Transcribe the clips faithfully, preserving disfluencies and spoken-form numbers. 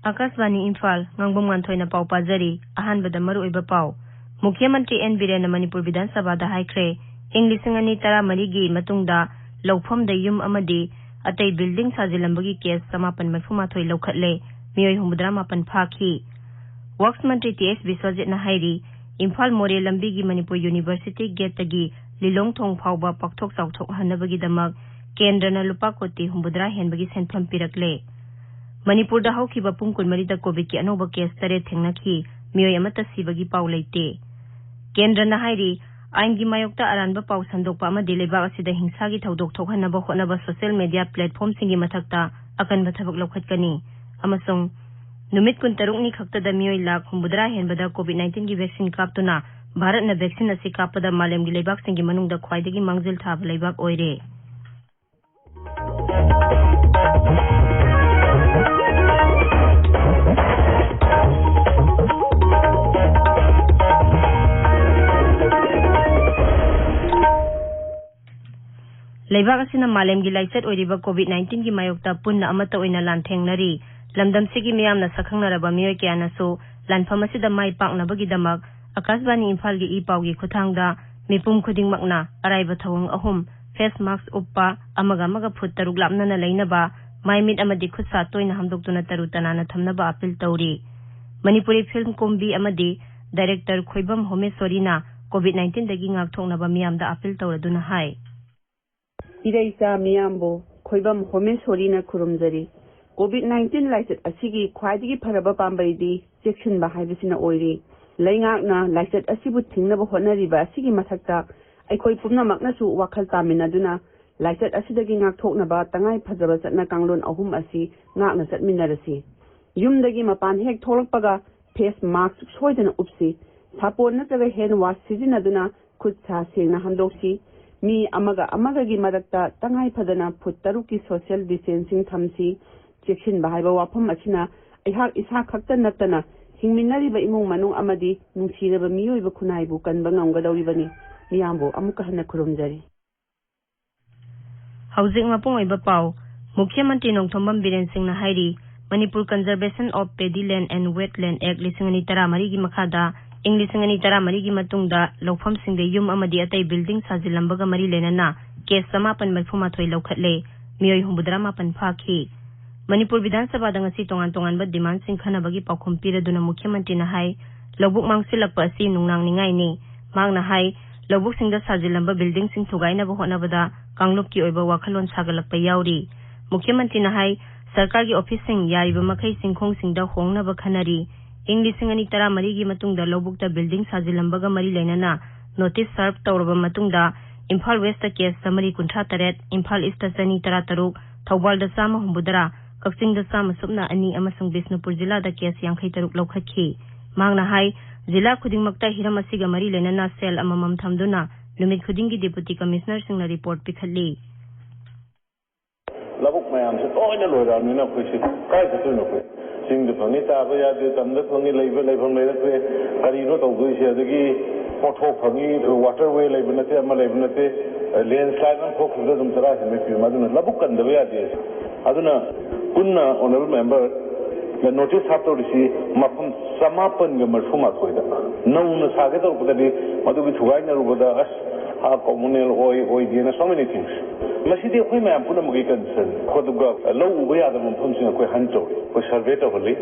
ꯑꯥꯀꯥꯁꯕꯥꯅꯤ ꯏꯝꯐꯥꯜ, ꯉꯥꯡꯕꯝ ꯉꯥꯟꯊꯣꯏꯅ ꯄꯥꯎ ꯄꯥꯖꯔꯤ꯫ ꯑꯍꯥꯟꯕꯗ ꯃꯔꯨꯑꯣꯏꯕ ꯄꯥꯎ꯫ ꯃꯨꯈ꯭ꯌ ꯃꯟꯇ꯭ꯔꯤ ꯑꯦꯟ ꯕꯤꯔꯦꯟꯅ ꯃꯅꯤꯄꯨꯔ ꯕꯤꯙꯥꯟ ꯁꯚꯥꯗ ꯍꯥꯏꯈ꯭ꯔꯦ, ꯏꯪ ꯂꯤꯁꯤꯡ ꯑꯅꯤ ꯇꯔꯥꯃꯔꯤꯒꯤ ꯃꯇꯨꯡꯗ ꯂꯧꯐꯝꯗ ꯌꯨꯝ ꯑꯃꯗꯤ ꯑꯇꯩ ꯕꯤꯜꯗꯤꯡ ꯁꯥꯖꯤꯜꯂꯝꯕꯒꯤ ꯀꯦꯁ ꯆꯃꯥꯄꯟ ꯃꯔꯤꯐꯨ ꯃꯥꯊꯣꯏ ꯂꯧꯈꯠꯂꯦ, ꯃꯤꯑꯣꯏ ꯍꯨꯝꯐꯨꯇꯔꯥ ꯃꯥꯄꯟ ꯐꯥꯈꯤ꯫ ꯋꯥꯛꯁ ꯃꯟꯇ꯭ꯔꯤ ꯇꯤ ꯑꯦꯁ ꯕꯤꯁ꯭ꯋꯖꯤꯠꯅ ꯍꯥꯏꯔꯤ, ꯏꯝꯐꯥꯜ ꯃꯣꯔꯦ ꯂꯝꯕꯤꯒꯤ ꯃꯅꯤꯄꯨꯔ ꯌꯨꯅꯤꯚꯔꯁꯤꯇꯤ ꯒꯦꯠꯇꯒꯤ ꯂꯤꯂꯣꯡ ꯊꯣꯡ ꯐꯥꯎꯕ ꯄꯥꯛꯊꯣꯛ ꯆꯥꯎꯊꯣꯛꯍꯟꯅꯕꯒꯤꯗꯃꯛ ꯀꯦꯟꯗ꯭ꯔꯅ ꯂꯨꯄꯥ ꯀꯣꯇꯤ ꯍꯨꯝꯐꯨꯇꯔꯥ ꯍꯦꯟꯕꯒꯤ ꯁꯦꯟꯐꯝ ꯄꯤꯔꯛꯂꯦ꯫ ꯃꯅꯤꯄꯨꯔꯗ ꯍꯧꯈꯤꯕ ꯄꯨꯡ ꯀꯨꯟꯃꯔꯤꯗ ꯀꯣꯚꯤꯗꯀꯤ ꯑꯅꯧꯕ ꯀꯦꯁ ꯇꯔꯦꯠ ꯊꯦꯡꯅꯈꯤ, ꯃꯤꯑꯣꯏ ꯑꯃꯠꯇ ꯁꯤꯕꯒꯤ ꯄꯥꯎ ꯂꯩꯇꯦ꯫ ꯀꯦꯟꯗ꯭ꯔꯅ ꯍꯥꯏꯔꯤ, ꯑꯥꯏꯟꯒꯤ ꯃꯥꯌꯣꯛꯇ ꯑꯔꯥꯟꯕ ꯄꯥꯎ ꯁꯟꯗꯣꯛꯄ ꯑꯃꯗꯤ ꯂꯩꯕꯥꯛ ꯑꯁꯤꯗ ꯍꯤꯡꯁꯥꯒꯤ ꯊꯧꯗꯣꯛ ꯊꯣꯛꯍꯟꯅꯕ ꯍꯣꯠꯅꯕ ꯁꯣꯁꯤꯌꯦꯜ ꯃꯤꯗꯤꯌꯥ ꯄ꯭ꯂꯦꯠꯐꯣꯔꯝꯁꯤꯡꯒꯤ ꯃꯊꯛꯇ ꯑꯀꯟꯕ ꯊꯕꯛ ꯂꯧꯈꯠꯀꯅꯤ ꯑꯃꯁꯨꯡ ꯅꯨꯃꯤꯠ ꯀꯨꯟꯇꯔꯨꯛꯅꯤ ꯈꯛꯇꯗ ꯃꯤꯑꯣꯏ ꯂꯥꯈ ꯍꯨꯝꯐꯨꯇꯔꯥ ꯍꯦꯟꯕꯗ ꯀꯣꯚꯤꯗ ꯅꯥꯏꯟꯇꯤꯟꯒꯤ ꯚꯦꯛꯁꯤꯟ ꯀꯥꯞꯇꯨꯅ ꯚꯥꯔꯠꯅ ꯚꯦꯛꯁꯤꯟ ꯑꯁꯤ ꯀꯥꯞꯄꯗ ꯃꯥꯂꯦꯝꯒꯤ ꯂꯩꯕꯥꯛꯁꯤꯡꯒꯤ ꯃꯅꯨꯡꯗ ꯈ꯭ꯋꯥꯏꯗꯒꯤ ꯃꯥꯡꯖꯤꯜ ꯊꯥꯕ ꯂꯩꯕꯥꯛ ꯑꯣꯏꯔꯦ꯫ ꯂꯩꯕꯥꯛ ꯑꯁꯤꯅ ꯃꯥꯂꯦꯝꯒꯤ ꯂꯥꯏꯆꯠ ꯑꯣꯏꯔꯤꯕ ꯀꯣꯚꯤꯗ ꯅꯥꯏꯟꯇꯤꯟꯒꯤ ꯃꯥꯌꯣꯛꯇ ꯄꯨꯟꯅ ꯑꯃꯠꯇ ꯑꯣꯏꯅ ꯂꯥꯟꯊꯦꯡꯅꯔꯤ꯫ ꯂꯝꯗꯝꯁꯤꯒꯤ ꯃꯤꯌꯥꯝꯅ ꯁꯛꯈꯪꯅꯔꯕ ꯃꯤꯑꯣꯏ ꯀꯌꯥꯅꯁꯨ ꯂꯥꯟꯐꯝ ꯑꯁꯤꯗ ꯃꯥꯏ ꯄꯥꯛꯅꯕꯒꯤꯗꯃꯛ ꯑꯀꯥꯁꯕꯥꯅꯤ ꯏꯝꯐꯥꯜꯒꯤ ꯏ ꯄꯥꯎꯒꯤ ꯈꯨꯠꯊꯥꯡꯗ ꯃꯤꯄꯨꯝ ꯈꯨꯗꯤꯡꯃꯛꯅ ꯑꯔꯥꯏꯕ ꯊꯧꯑꯣꯡ ꯑꯍꯨꯝ, ꯐꯦꯁ ꯃꯥꯛꯁ ꯎꯞꯄ, ꯑꯃꯒ ꯑꯃꯒ ꯐꯨꯠ ꯇꯔꯨꯛ ꯂꯥꯞꯅꯅ ꯂꯩꯅꯕ, ꯃꯥꯏ ꯃꯤꯠ ꯑꯃꯗꯤ ꯈꯨꯠ ꯁꯥ ꯇꯣꯏꯅ ꯍꯥꯝꯗꯣꯛꯇꯨꯅ ꯇꯔꯨ ꯇꯅꯥꯟꯅ ꯊꯝꯅꯕ ꯑꯥꯄꯤꯜ ꯇꯧꯔꯤ꯫ ꯃꯅꯤꯄꯨꯔꯤ ꯐꯤꯜꯝ ꯀꯨꯝꯕꯤ ꯑꯃꯗꯤ ꯗꯥꯏꯔꯦꯛꯇꯔ ꯈꯣꯏꯕꯝ ꯍꯣꯃꯦꯁꯣꯔꯤꯅ ꯀꯣꯚꯤꯗ ꯅꯥꯏꯟꯇꯤꯟꯗꯒꯤ ꯉꯥꯛꯊꯣꯛꯅꯕ ꯃꯤꯌꯥꯝꯗ ꯑꯥꯄꯤꯜ ꯇꯧꯔꯗꯨꯅ ꯍꯥꯏ꯫ ꯏꯔꯩꯆꯥ ꯃꯤꯌꯥꯝꯕꯨ ꯈꯣꯏꯕꯝ ꯍꯣꯃꯦꯁꯣꯔꯤꯅ ꯈꯨꯔꯨꯝꯖꯔꯤ꯫ ꯀꯣꯚꯤꯗ ꯅꯥꯏꯟꯇꯤꯟ ꯂꯥꯏꯆꯠ ꯑꯁꯤꯒꯤ ꯈ꯭ꯋꯥꯏꯗꯒꯤ ꯐꯔꯕ ꯄꯥꯝꯕꯩꯗꯤ ꯆꯦꯛꯁꯤꯟꯕ ꯍꯥꯏꯕꯁꯤꯅ ꯑꯣꯏꯔꯤ꯫ ꯂꯩꯉꯥꯛꯅ ꯂꯥꯏꯆꯠ ꯑꯁꯤꯕꯨ ꯊꯤꯡꯅꯕ ꯍꯣꯠꯅꯔꯤꯕ ꯑꯁꯤꯒꯤ ꯃꯊꯛꯇ ꯑꯩꯈꯣꯏ ꯄꯨꯝꯅꯃꯛꯅꯁꯨ ꯋꯥꯈꯜ ꯇꯥꯃꯤꯟꯅꯗꯨꯅ ꯂꯥꯏꯆꯠ ꯑꯁꯤꯗꯒꯤ ꯉꯥꯛꯊꯣꯛꯅꯕ ꯇꯉꯥꯏ ꯐꯖꯕ ꯆꯠꯅ ꯀꯥꯡꯂꯣꯟ ꯑꯍꯨꯝ ꯑꯁꯤ ꯉꯥꯛꯅ ꯆꯠꯃꯤꯟꯅꯔꯁꯤ꯫ ꯌꯨꯝꯗꯒꯤ ꯃꯄꯥꯟ ꯍꯦꯛ ꯊꯣꯛꯂꯛꯄꯒ ꯐꯦꯁ ꯃꯥꯛꯁ ꯁꯣꯏꯗꯅ ꯎꯞꯁꯤ꯫ ꯁꯥꯄꯣꯟ ꯅꯠꯇ꯭ꯔꯒ ꯍꯦꯟ ꯋꯥꯁ ꯁꯤꯖꯤꯟꯅꯗꯨꯅ ꯈꯨꯠ ꯁꯥ ꯁꯦꯡꯅ ꯍꯥꯝꯗꯣꯛꯁꯤ꯫ ꯃꯤ ꯑꯃꯒ ꯑꯃꯒꯒꯤ ꯃꯔꯛꯇ ꯇꯉꯥꯏ ꯐꯗꯅ ꯐꯨꯠ ꯇꯔꯨꯛꯀꯤ ꯁꯣꯁꯤꯌꯦꯜ ꯗꯤꯁꯇꯦꯟꯁꯤꯡ ꯊꯝꯁꯤ꯫ ꯆꯦꯛꯁꯤꯟꯕ ꯍꯥꯏꯕ ꯋꯥꯐꯝ ꯑꯁꯤꯅ ꯑꯩꯍꯥꯛ ꯏꯁꯥ ꯈꯛꯇ ꯅꯠꯇꯅ ꯍꯤꯡꯃꯤꯟꯅꯔꯤꯕ ꯏꯃꯨꯡ ꯃꯅꯨꯡ ꯑꯃꯗꯤ ꯅꯨꯡꯁꯤꯔꯕ ꯃꯤꯑꯣꯏꯕ ꯈꯨꯟꯅꯥꯏꯕꯨ ꯀꯟꯕ ꯉꯝꯒꯗꯧꯔꯤꯕꯅꯤ꯫ ꯃꯤꯌꯥꯝꯕꯨ ꯑꯃꯨꯛꯀ ꯍꯟꯅ ꯈꯨꯔꯨꯝꯖꯔꯤ꯫ ꯍꯧꯖꯤꯛ ꯃꯄꯨꯡ ꯑꯣꯏꯕ ꯄꯥꯎ꯫ ꯃꯨꯈ꯭ꯌ ꯃꯟꯇ꯭ꯔꯤ ꯅꯣꯡꯊꯣꯝꯕꯝ ꯕꯤꯔꯦꯟ ꯁꯤꯡꯅ ꯍꯥꯏꯔꯤ, Manipur Conservation of Paddy Land and Wetland Act ꯂꯤꯁꯤꯡ ꯑꯅꯤ ꯇꯔꯥꯃꯔꯤꯒꯤ ꯃꯈꯥꯗ ꯏꯪ ꯂꯤꯁꯤꯡ ꯑꯅꯤ ꯇꯔꯥꯃꯔꯤꯒꯤ ꯃꯇꯨꯡꯗ ꯂꯧꯐꯝꯁꯤꯡꯗ ꯌꯨꯝ ꯑꯃꯗꯤ ꯑꯇꯩ building ꯁꯥꯖꯤꯜꯂꯝꯕꯒ ꯃꯔꯤ ꯂꯩꯅꯅ case ꯆꯃꯥꯄꯟ ꯃꯔꯤꯐꯨ ꯃꯥꯊꯣꯏ ꯂꯧꯈꯠꯂꯦ꯫ ꯃꯤꯑꯣꯏ ꯍꯨꯝꯐꯨꯇꯔꯥ ꯃꯥꯄꯟ ꯐꯥꯈꯤ꯫ ꯃꯅꯤꯄꯨꯔ ꯕꯤꯙꯥꯟ ꯁꯚꯥꯗ ꯉꯁꯤ ꯇꯣꯉꯥꯟ ꯇꯣꯉꯥꯟꯕ demandꯁꯤꯡ ꯈꯟꯅꯕꯒꯤ ꯄꯥꯎꯈꯨꯝ ꯄꯤꯔꯗꯨꯅ ꯃꯨꯈ꯭ꯌ ꯃꯟꯇ꯭ꯔꯤꯅ ꯍꯥꯏ, ꯂꯧꯕꯨꯛ ꯃꯥꯡꯁꯤꯜꯂꯛꯄ ꯑꯁꯤ ꯅꯨꯡꯅꯥꯡꯅꯤꯡꯉꯥꯏꯅꯤ꯫ ꯃꯍꯥꯛꯅ ꯍꯥꯏ, ꯂꯧꯕꯨꯛꯁꯤꯡꯗ ꯁꯥꯖꯤꯜꯂꯝꯕ buildingꯁꯤꯡ ꯊꯨꯒꯥꯏꯅꯕ ꯍꯣꯠꯅꯕꯗ ꯀꯥꯡꯂꯨꯞꯀꯤ ꯑꯣꯏꯕ ꯋꯥꯈꯜꯂꯣꯟ ꯁꯥꯒꯠꯂꯛꯄ ꯌꯥꯎꯔꯤ꯫ ꯃꯨꯈ꯭ꯌ ꯃꯟꯇ꯭ꯔꯤꯅ ꯍꯥꯏ, ꯁꯔꯀꯥꯔꯒꯤ officeꯁꯤꯡ ꯌꯥꯔꯤꯕ ꯃꯈꯩ ꯆꯤꯡꯈꯣꯡꯁꯤꯡꯗ ꯍꯣꯡꯅꯕ ꯈꯟꯅꯔꯤ꯫ ꯏꯪ ꯂꯤꯁꯤꯡ ꯑꯅꯤ ꯇꯔꯥꯃꯔꯤꯒꯤ ꯃꯇꯨꯡꯗ ꯂꯧꯕꯨꯛꯇ building ꯁꯥꯖꯤꯜꯂꯝꯕꯒ ꯃꯔꯤ ꯂꯩꯅꯅ notice serve ꯇꯧꯔꯕ ꯃꯇꯨꯡꯗ ꯏꯝꯐꯥꯜ Westꯇ case ꯆꯥꯃꯔꯤ ꯀꯨꯟꯊ꯭ꯔꯥ ꯇꯔꯦꯠ, ꯏꯝꯐꯥꯜ Eastꯇ ꯆꯅꯤ ꯇꯔꯥ ꯇꯔꯨꯛ, ꯊꯧꯕꯥꯜꯗ ꯆꯥꯝꯃ ꯍꯨꯝꯐꯨꯇꯔꯥ, ꯀꯛꯆꯤꯡꯗ ꯆꯥꯝꯃ ꯁꯨꯞꯅ ꯑꯅꯤ ꯑꯃꯁꯨꯡ ꯕꯤꯁꯅꯨꯄꯨꯔ ꯖꯤꯂꯥꯗ case ꯌꯥꯡꯈꯩ ꯇꯔꯨꯛ ꯂꯧꯈꯠꯈꯤ꯫ ꯃꯍꯥꯛꯅ ꯍꯥꯏ, ꯖꯤꯂꯥ ꯈꯨꯗꯤꯡꯃꯛꯇ ꯍꯤꯔꯝ ꯑꯁꯤꯒ ꯃꯔꯤ ꯂꯩꯅꯅ cell ꯑꯃꯃꯝ ꯊꯝꯗꯨꯅ ꯅꯨꯃꯤꯠ ꯈꯨꯗꯤꯡꯒꯤ deputy commissionerꯁꯤꯡꯅ report ꯄꯤꯈꯠꯂꯤ꯫ ꯂꯧꯕꯨꯛ ꯃꯌꯥꯝꯁꯦ ꯂꯣꯏꯅ ꯂꯣꯏꯔꯛꯑꯕꯅꯤꯅ ꯑꯩꯈꯣꯏꯁꯦ ꯀꯥꯏ ꯆꯠꯇꯣꯏꯅꯣ ꯑꯩꯈꯣꯏ? ꯆꯤꯡꯗ ꯐꯪꯉꯤ ꯇꯥꯕ ꯌꯥꯗꯦ, ꯇꯝꯗ ꯐꯪꯉꯤ ꯂꯩꯕ ꯂꯩꯐꯝ ꯂꯩꯔꯛꯇ꯭ꯔꯦ, ꯀꯔꯤꯅꯣ ꯇꯧꯗꯣꯏꯁꯦ? ꯑꯗꯒꯤ ꯄꯣꯠꯊꯣꯛ ꯐꯪꯉꯤ, waterway ꯂꯩꯕ ꯅꯠꯇꯦ, ꯑꯃ ꯂꯩꯕ ꯅꯠꯇꯦ, landslide ꯑꯃ ꯊꯣꯛꯈꯤꯕꯗ ꯑꯗꯨꯝ ꯆꯔꯥ ꯍꯦꯟꯕꯒꯤ ꯐꯤꯕꯝ꯫ ꯑꯗꯨꯅ ꯂꯧꯕꯨꯛ ꯀꯟꯗꯕ ꯌꯥꯗꯦ꯫ ꯑꯗꯨꯅ ꯄꯨꯟꯅ honourable member notice ꯍꯥꯞꯇꯧꯔꯤꯁꯤ ꯃꯐꯝ ꯆꯃꯥꯄꯟꯒ ꯃꯔꯤꯐꯨ ꯃꯥꯊꯣꯏꯗ ꯅꯧꯅ ꯁꯥꯒꯦ ꯇꯧꯔꯛꯄꯗꯗꯤ ꯃꯗꯨꯒꯤ ꯊꯨꯒꯥꯏꯅꯔꯨꯕꯗ ꯑꯁ ꯑꯥ communal ꯑꯣꯏ ꯑꯣꯏꯗꯦꯅ so many things꯫ ꯃꯁꯤꯗꯤ ꯑꯩꯈꯣꯏ ꯃꯌꯥꯝ ꯄꯨꯝꯅꯃꯛꯀꯤ concern꯫ ꯑꯗꯨꯒ ꯂꯧ ꯎꯕ ꯌꯥꯗꯕ ꯃꯐꯝꯁꯤꯡ ꯑꯩꯈꯣꯏ hunt ꯇꯧꯔꯤ, ꯑꯩꯈꯣꯏ survey ꯇꯧꯍꯜꯂꯤ꯫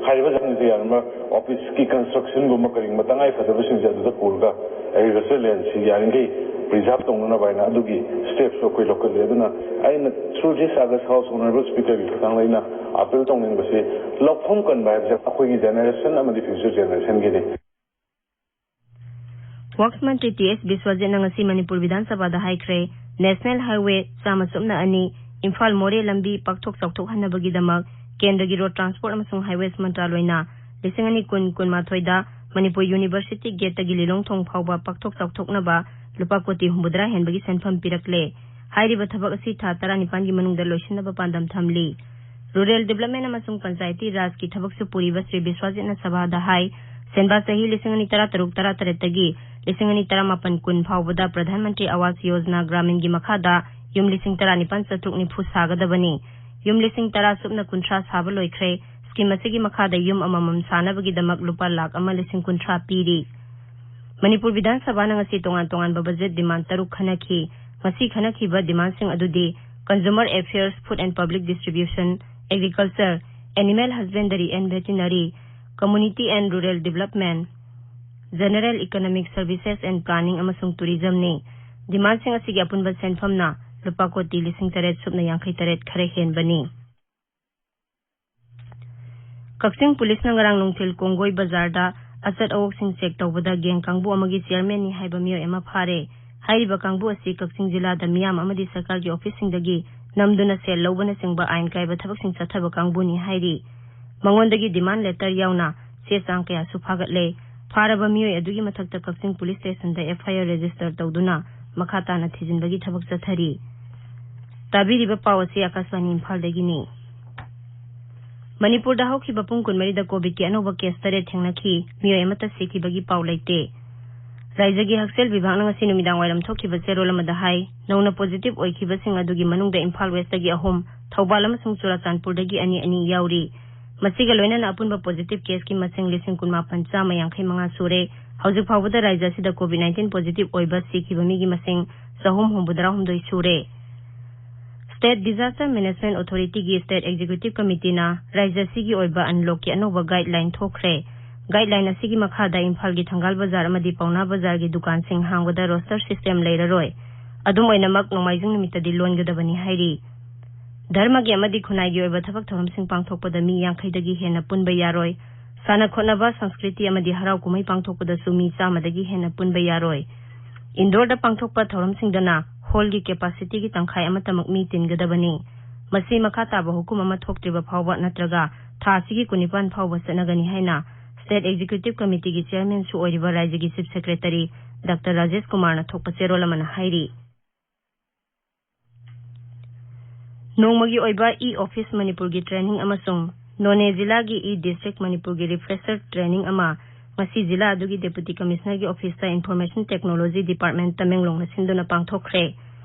ꯍꯥꯏꯔꯤꯕꯁꯤꯡꯁꯦ ꯌꯥꯔꯤꯕ officeꯀꯤ constructionꯒꯨꯝꯕ ꯀꯔꯤꯒꯨꯝꯕ ꯇꯉꯥꯏ ꯐꯗꯕꯁꯤꯡꯁꯦ ꯑꯗꯨꯗ ꯄꯨꯔꯒ agriculture landꯁꯤ ꯌꯥꯔꯤꯈꯩ preserve ꯇꯧꯅꯅꯕ ꯍꯥꯏꯅ ꯑꯗꯨꯒꯤ stepꯁꯨ ꯑꯩꯈꯣꯏ ꯂꯧꯈꯠꯂꯤ꯫ ꯑꯗꯨꯅ ꯑꯩꯅ through this August House honourable speakerꯒꯤ ꯈꯨꯠꯊꯥꯡꯗ ꯑꯩꯅ appeal ꯇꯧꯅꯤꯡꯕꯁꯤ ꯂꯧꯐꯝ ꯀꯟꯕ ꯍꯥꯏꯕꯁꯦ ꯑꯩꯈꯣꯏꯒꯤ generation ꯑꯃꯗꯤ future generationꯒꯤꯅꯤ꯫ Works ꯃꯟꯇ꯭ꯔꯤ ꯇꯤ ꯑꯦꯁ ꯕꯤꯁ꯭ꯋꯖꯤꯠꯅ ꯉꯁꯤ ꯃꯅꯤꯄꯨꯔ ꯕꯤꯙꯥꯟ ꯁꯚꯥꯗ ꯍꯥꯏꯈ꯭ꯔꯦ, National Highway ꯆꯥꯝꯃ ꯁꯨꯞꯅ ꯑꯅꯤ ꯏꯝꯐꯥꯜ ꯃꯣꯔꯦ ꯂꯝꯕꯤ ꯄꯥꯛꯊꯣꯛ ꯆꯥꯎꯊꯣꯛꯍꯟꯅꯕꯒꯤꯗꯃꯛ ꯀꯦꯟꯗ꯭ꯔꯒꯤ Road Transport ꯑꯃꯁꯨꯡ Highways ꯃꯟꯇ꯭ꯔꯥꯂꯣꯏꯅ ꯂꯤꯁꯤꯡ ꯑꯅꯤ ꯀꯨꯟ ꯀꯨꯟꯃꯥꯊꯣꯏꯗ ꯃꯅꯤꯄꯨꯔ University Gateꯇꯒꯤ ꯂꯤꯂꯣꯡ ꯊꯣꯡ ꯐꯥꯎꯕ ꯄꯥꯛꯊꯣꯛ ꯆꯥꯎꯊꯣꯛꯅꯕ ꯂꯨꯄꯥ ꯀꯣꯇꯤ ꯍꯨꯝꯐꯨꯇꯔꯥ ꯍꯦꯟꯕꯒꯤ ꯁꯦꯟꯐꯝ ꯄꯤꯔꯛꯂꯦ꯫ ꯍꯥꯏꯔꯤꯕ ꯊꯕꯛ ꯑꯁꯤ ꯊꯥ ꯇꯔꯥꯅꯤꯄꯥꯟꯒꯤ ꯃꯅꯨꯡꯗ ꯂꯣꯏꯁꯤꯟꯅꯕ ꯄꯥꯟꯗꯝ ꯊꯝꯂꯤ꯫ Rural Development ꯑꯃꯁꯨꯡ ꯄꯟꯆꯥꯌꯇꯤ ꯔꯥꯖꯀꯤ ꯊꯕꯛꯁꯨ ꯄꯨꯔꯤꯕ ꯁ꯭ꯔꯤ ꯕꯤꯁ꯭ꯋꯖꯤꯠꯅ ꯁꯚꯥꯗ ꯍꯥꯏ, ꯁꯦꯟꯕꯥ ꯆꯍꯤ ꯂꯤꯁꯤꯡ ꯑꯅꯤ ꯇꯔꯥ ꯇꯔꯨꯛ ꯇꯔꯥ ꯇꯔꯦꯠꯇꯒꯤ ꯂꯤꯁꯤꯡ ꯑꯅꯤ ꯇꯔꯥꯃꯥꯄꯟ ꯀꯨꯟ ꯐꯥꯎꯕꯗ ꯄ꯭ꯔꯙꯥꯟ ꯃꯟꯇ꯭ꯔꯤ ꯑꯋꯥꯁ ꯌꯣꯖꯅꯥ ꯒ꯭ꯔꯥꯃꯤꯟꯒꯤ ꯃꯈꯥꯗ ꯌꯨꯝ ꯂꯤꯁꯤꯡ ꯇꯔꯥꯅꯤꯄꯥꯟ ꯆꯥꯇ꯭ꯔꯨꯛ ꯅꯤꯐꯨ ꯁꯥꯒꯗꯕꯅꯤ꯫ ꯌꯨꯝ ꯂꯤꯁꯤꯡ ꯇꯔꯥ ꯁꯨꯞꯅ ꯀꯨꯟꯊ꯭ꯔꯥ ꯁꯥꯕ ꯂꯣꯏꯈ꯭ꯔꯦ꯫ ꯁ꯭ꯀꯤꯝ ꯑꯁꯤꯒꯤ ꯃꯈꯥꯗ ꯌꯨꯝ ꯑꯃꯃꯝ ꯁꯥꯅꯕꯒꯤꯗꯃꯛ ꯂꯨꯄꯥ ꯂꯥꯈ ꯑꯃ ꯂꯤꯁꯤꯡ ꯀꯨꯟꯊ꯭ꯔꯥ ꯄꯤꯔꯤ꯫ ꯃꯅꯤꯄꯨꯔ ꯕꯤꯙꯥꯟ ꯁꯚꯥꯅ ꯉꯁꯤ ꯇꯣꯉꯥꯟ ꯇꯣꯉꯥꯟꯕ ꯕꯖꯦꯠ ꯗꯤꯃꯥꯟ ꯇꯔꯨꯛ ꯈꯟꯅꯈꯤ꯫ ꯉꯁꯤ ꯈꯟꯅꯈꯤꯕ ꯗꯤꯃꯥꯟꯁꯤꯡ ꯑꯗꯨꯗꯤ Consumer Affairs, Food and Public Distribution, Agriculture, Animal Husbandry and Veterinary, Community and Rural Development, General Economic Services and Planning ꯑꯃꯁꯨꯡ Tourismꯅꯤ꯫ ꯗꯤꯃꯥꯟꯁꯤꯡ ꯑꯁꯤꯒꯤ ꯑꯄꯨꯟꯕ ꯁꯦꯟꯐꯝꯅ ꯂꯨꯄꯥ ꯀꯣꯇꯤ ꯂꯤꯁꯤꯡ ꯇꯔꯦꯠ ꯁꯨꯞꯅ ꯌꯥꯡꯈꯩ ꯇꯔꯦꯠ ꯈꯔ ꯍꯦꯟꯕꯅꯤ꯫ ꯀꯛꯆꯤꯡ ꯄꯨꯂꯤꯁꯅ ꯉꯔꯥꯡ ꯅꯨꯡꯊꯤꯜ ꯀꯣꯡꯒꯣꯏ ꯕꯖꯥꯔꯗ ꯑꯆꯠ ꯑꯋꯣꯛꯁꯤꯡ ꯆꯦꯛ ꯇꯧꯕꯗ ꯒꯦꯡ ꯀꯥꯡꯕꯨ ꯑꯃꯒꯤ ꯆꯤꯌꯔꯃꯦꯟꯅꯤ ꯍꯥꯏꯕ ꯃꯤꯑꯣꯏ ꯑꯃ ꯐꯥꯔꯦ꯫ ꯍꯥꯏꯔꯤꯕ ꯀꯥꯡꯕꯨ ꯑꯁꯤ ꯀꯛꯆꯤꯡ ꯖꯤꯂꯥꯗ ꯃꯤꯌꯥꯝ ꯑꯃꯗꯤ ꯁꯔꯀꯥꯔꯒꯤ ꯑꯣꯐꯤꯁꯁꯤꯡꯗꯒꯤ ꯅꯝꯗꯨꯅ ꯁꯦꯜ ꯂꯧꯕꯅꯆꯤꯡꯕ ꯑꯥꯏꯟ ꯀꯥꯏꯕ ꯊꯕꯛꯁꯤꯡ ꯆꯠꯊꯕ ꯀꯥꯡꯕꯨꯅꯤ ꯍꯥꯏꯔꯤ꯫ ꯃꯉꯣꯟꯗꯒꯤ ꯗꯤꯃꯥꯟ ꯂꯦꯇꯔ ꯌꯥꯎꯅ ꯆꯦ ꯆꯥꯡ ꯀꯌꯥꯁꯨ ꯐꯥꯒꯠꯂꯦ꯫ ꯐꯥꯔꯕ ꯃꯤꯑꯣꯏ ꯑꯗꯨꯒꯤ ꯃꯊꯛꯇ ꯀꯛꯆꯤꯡ ꯄꯨꯂꯤꯁ ꯁ꯭ꯇꯦꯁꯟꯗ ꯑꯦꯐ ꯑꯥꯏ ꯑꯥꯔ ꯔꯦꯖꯤꯁꯇꯔ ꯇꯧꯗꯨꯅ ꯃꯈꯥ ꯇꯥꯅ ꯊꯤꯖꯤꯟꯕꯒꯤ ꯊꯕꯛ ꯆꯠꯊꯔꯤ꯫ ꯇꯥꯕꯤꯔꯤꯕ ꯄꯥꯎ ꯑꯁꯤ ꯑꯀꯥꯁꯕꯥꯅꯤ ꯏꯝꯐꯥꯜꯗꯒꯤꯅꯤ꯫ ꯃꯅꯤꯄꯨꯔꯗ ꯍꯧꯈꯤꯕ ꯄꯨꯡ ꯀꯨꯟꯃꯔꯤꯗ ꯀꯣꯚꯤꯗꯀꯤ ꯑꯅꯧꯕ ꯀꯦꯁ ꯇꯔꯦꯠ ꯊꯦꯡꯅꯈꯤ꯫ ꯃꯤꯑꯣꯏ ꯑꯃꯠꯇ ꯁꯤꯈꯤꯕꯒꯤ ꯄꯥꯎ ꯂꯩꯇꯦ꯫ ꯔꯥꯏꯖ꯭ꯌꯒꯤ ꯍꯛꯁꯦꯜ ꯕꯤꯚꯥꯒꯅ ꯉꯁꯤ ꯅꯨꯃꯤꯗꯥꯡ ꯋꯥꯏꯔꯝ ꯊꯣꯛꯈꯤꯕ ꯆꯦꯔꯣꯜ ꯑꯃꯗ ꯍꯥꯏ, ꯅꯧꯅ ꯄꯣꯖꯤꯇꯤꯚ ꯑꯣꯏꯈꯤꯕꯁꯤꯡ ꯑꯗꯨꯒꯤ ꯃꯅꯨꯡꯗ ꯏꯝꯐꯥꯜ ꯋꯦꯁꯇꯒꯤ ꯑꯍꯨꯝ, ꯊꯧꯕꯥꯜ ꯑꯃꯁꯨꯡ ꯆꯨꯔꯥꯆꯥꯟꯄꯨꯔꯗꯒꯤ ꯑꯅꯤ ꯑꯅꯤ ꯌꯥꯎꯔꯤ꯫ ꯃꯁꯤꯒ ꯂꯣꯏꯅꯅ ꯑꯄꯨꯟꯕ ꯄꯣꯖꯤꯇꯤꯚ ꯀꯦꯁꯀꯤ ꯃꯁꯤꯡ ꯂꯤꯁꯤꯡ ꯀꯨꯟꯃꯥꯄꯟ ꯆꯥꯝꯃ ꯌꯥꯡꯈꯩ ꯃꯉꯥ ꯁꯨꯔꯦ꯫ ꯍꯧꯖꯤꯛ ꯐꯥꯎꯕꯗ ꯔꯥꯏꯖ꯭ꯌ ꯑꯁꯤꯗ ꯀꯣꯚꯤꯗ ꯅꯥꯏꯟꯇꯤꯟ ꯄꯣꯖꯤꯇꯤꯚ ꯑꯣꯏꯕ ꯁꯤꯈꯤꯕ ꯃꯤꯒꯤ ꯃꯁꯤꯡ ꯆꯍꯨꯝ ꯍꯨꯝꯐꯨꯇꯔꯥꯍꯨꯝꯗꯣꯏ ꯁꯨꯔꯦ꯫ ꯁ꯭ꯇꯦꯠ ꯗꯤꯖꯥꯁꯇꯔ ꯃꯦꯅꯦꯖꯃꯦꯟꯠ ꯑꯣꯊꯣꯔꯤꯇꯤꯒꯤ ꯁ꯭ꯇꯦꯠ ꯑꯦꯛꯖꯤꯀ꯭ꯌꯨꯇꯤꯚ ꯀꯃꯤꯇꯤꯅ ꯔꯥꯏꯖ꯭ꯌ ꯑꯁꯤꯒꯤ ꯑꯣꯏꯕ ꯑꯟꯂꯣꯛꯀꯤ ꯑꯅꯧꯕ ꯒꯥꯏꯗꯂꯥꯏꯟ ꯊꯣꯛꯈ꯭ꯔꯦ꯫ ꯒꯥꯏꯗꯂꯥꯏꯟ ꯑꯁꯤꯒꯤ ꯃꯈꯥꯗ ꯏꯝꯐꯥꯜꯒꯤ ꯊꯪꯒꯥꯜ ꯕꯖꯥꯔ ꯑꯃꯗꯤ ꯄꯥꯎꯅꯥ ꯕꯖꯥꯔꯒꯤ ꯗꯨꯀꯥꯟꯁꯤꯡ ꯍꯥꯡꯕꯗ ꯔꯣꯁꯇꯔ ꯁꯤꯁꯇꯦꯝ ꯂꯩꯔꯔꯣꯏ꯫ ꯑꯗꯨꯝ ꯑꯣꯏꯅꯃꯛ, ꯅꯣꯡꯃꯥꯏꯖꯤꯡ ꯅꯨꯃꯤꯠꯇꯗꯤ ꯂꯣꯟꯒꯗꯕꯅꯤ ꯍꯥꯏꯔꯤ꯫ ꯙꯔꯃꯒꯤ ꯑꯃꯗꯤ ꯈꯨꯟꯅꯥꯏꯒꯤ ꯑꯣꯏꯕ ꯊꯕꯛ ꯊꯧꯔꯝꯁꯤꯡ ꯄꯥꯡꯊꯣꯛꯄꯗ ꯃꯤ ꯌꯥꯡꯈꯩꯗꯒꯤ ꯍꯦꯟꯅ ꯄꯨꯟꯕ ꯌꯥꯔꯣꯏ꯫ ꯁꯥꯟꯅ ꯈꯣꯠꯅꯕ, ꯁꯪꯁꯀ꯭ꯔꯤꯇꯤ ꯑꯃꯗꯤ ꯍꯔꯥꯎ ꯀꯨꯝꯍꯩ ꯄꯥꯡꯊꯣꯛꯄꯗꯁꯨ ꯃꯤ ꯆꯥꯝꯃꯗꯒꯤ ꯍꯦꯟꯅ ꯄꯨꯟꯕ ꯌꯥꯔꯣꯏ꯫ ꯏꯟꯗꯣꯔꯗ ꯄꯥꯡꯊꯣꯛꯄ ꯊꯧꯔꯝꯁꯤꯡꯗꯅ ꯍꯣꯜꯒꯤ ꯀꯦꯄꯥꯁꯤꯇꯤꯒꯤ ꯇꯪꯈꯥꯏ ꯑꯃꯠꯇꯃꯛ ꯃꯤ ꯇꯤꯟꯒꯗꯕꯅꯤ꯫ ꯃꯁꯤ ꯃꯈꯥ ꯇꯥꯕ ꯍꯨꯀꯨꯝ ꯑꯃ ꯊꯣꯛꯇ꯭ꯔꯤꯕ ꯐꯥꯎꯕ ꯅꯠꯇ꯭ꯔꯒ ꯊꯥ ꯑꯁꯤꯒꯤ ꯀꯨꯟꯅꯤꯄꯥꯟ ꯐꯥꯎꯕ ꯆꯠꯅꯒꯅꯤ ꯍꯥꯏꯅ ꯁ꯭ꯇꯦꯠ ꯑꯦꯛꯖꯤꯀ꯭ꯌꯨꯇꯤꯚ ꯀꯃꯤꯇꯤꯒꯤ ꯆꯤꯌꯔꯃꯦꯟꯁꯨ ꯑꯣꯏꯔꯤꯕ ꯔꯥꯏꯖ꯭ꯌꯒꯤ ꯆꯤꯐ ꯁꯦꯀ꯭ꯔꯦꯇꯔꯤ ꯗꯥꯛꯇꯔ ꯔꯥꯖꯦꯁ ꯀꯨꯃꯥꯔꯅ ꯊꯣꯛꯄ ꯆꯦꯔꯣꯜ ꯑꯃꯅ ꯍꯥꯏꯔꯤ꯫ ꯅꯣꯡꯃꯒꯤ ꯑꯣꯏꯕ ꯏ ꯑꯣꯐꯤꯁ ꯃꯅꯤꯄꯨꯔꯒꯤ ꯇ꯭ꯔꯦꯅꯤꯡ ꯑꯃꯁꯨꯡ ꯅꯣꯅꯦ ꯖꯤꯂꯥꯒꯤ ꯏ ꯗꯤꯁꯇ꯭ꯔꯤꯛ ꯃꯅꯤꯄꯨꯔꯒꯤ ꯔꯤꯐ꯭ꯔꯦꯁꯔ ꯇ꯭ꯔꯦꯅꯤꯡ ꯑꯃ ꯉꯁꯤ ꯖꯤꯂꯥ ꯑꯗꯨꯒꯤ ꯗꯦꯄꯨꯇꯤ ꯀꯃꯤꯁꯅꯔꯒꯤ ꯑꯣꯐꯤꯁꯇ ꯏꯟꯐꯣꯔꯃꯦꯁꯟ ꯇꯦꯛꯅꯣꯂꯣꯖꯤ ꯗꯤꯄꯥꯔꯠꯃꯦꯟꯠ ꯇꯃꯦꯡꯂꯣꯡꯅ ꯁꯤꯟꯗꯨꯅ ꯄꯥꯡꯊꯣꯛꯈ꯭ꯔꯦ꯫